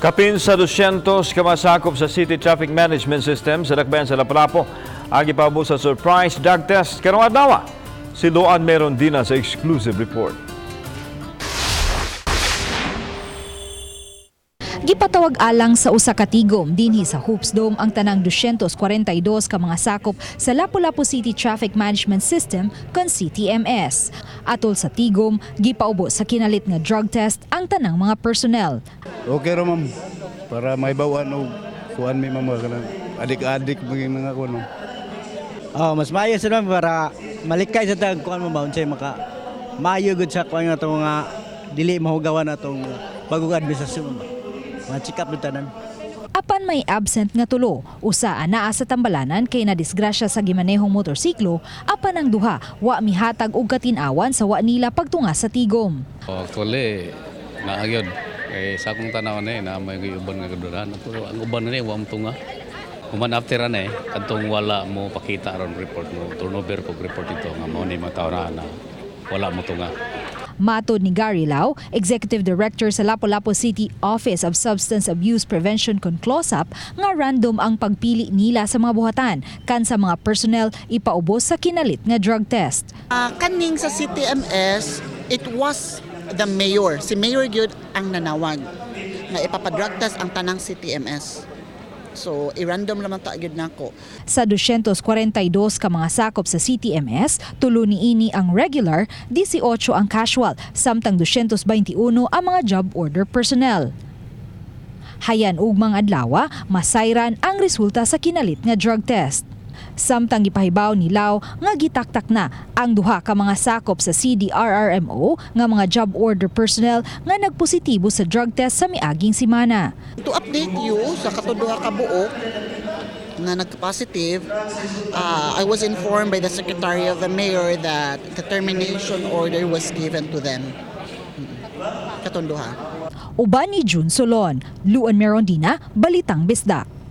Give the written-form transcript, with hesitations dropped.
Kapin sa 200 ka masakop sa City Traffic Management System sa Dakbayan sa Lapu-Lapu ang gipaubos sa surprise drug test karong adlaw. Si Luan Merondina sa exclusive report. Gipatawag alang sa usa ka tigom dinhi sa Hoops Dome ang tanang 242 ka mga sakop sa Lapu-Lapu City Traffic Management System kon CTMS. Atol sa tigom, gipaubos sa kinalit nga drug test ang tanang mga personnel. Okay ra, ma'am. Para may bawan og kuan mi, ma'am, kanang adik-adik maging mga kuan, ma'am. Oh, mas maayo sa naman para malikay sa tag kuan mo ba unsay maka maayo gud sa kuan nga atong nga dili mahugawan atong bagong administrasyon ba. Mga check up tanan. Apan may absent nga tulo, usa anaa sa tambalanan kay nadisgrasya sa gimanehong motorsiklo, apan ang duha wa mihatag og katin-awan sa wa nila pagtunga sa tigom. Oh, actually, naagyod. Kay sa akong tanaw na eh, na may uban nga kaduran. Pero ang uban na eh, wa mo tunga. Human after na eh, kadtong wala mo pakita aron report mo, turnover pag report ito nga mao ni mga tao na, na wala mo tunga. Matod ni Gary Lau, Executive Director sa Lapu-Lapu City Office of Substance Abuse Prevention kon CLOSAP, nga random ang pagpili nila sa mga buhatan kan sa mga personnel ipaubos sa kinalit nga drug test. Kaning sa CTMS, it was the mayor. Si Mayor gyud ang nanawag nga ipapadrug test ang tanang CTMS. So, i-random naman ta gyud nako. Sa 242 ka mga sakop sa CTMS, tulo niini ang regular, 18 ang casual, samtang 221 ang mga job order personnel. Hayan ugmang adlawa, masayran ang resulta sa kinalit nga drug test. Samtang gipahibaw ni Lau nga gitaktak na ang duha ka mga sakop sa CDRRMO nga mga job order personnel nga nagpositibo sa drug test sa miaging simana. To update you sa katong duha ka buok nga nagka-positive, I was informed by the Secretary of the Mayor that the termination order was given to them. Katong duha. Uban ni June Solon, Luan Merondina, Balitang Bisdak.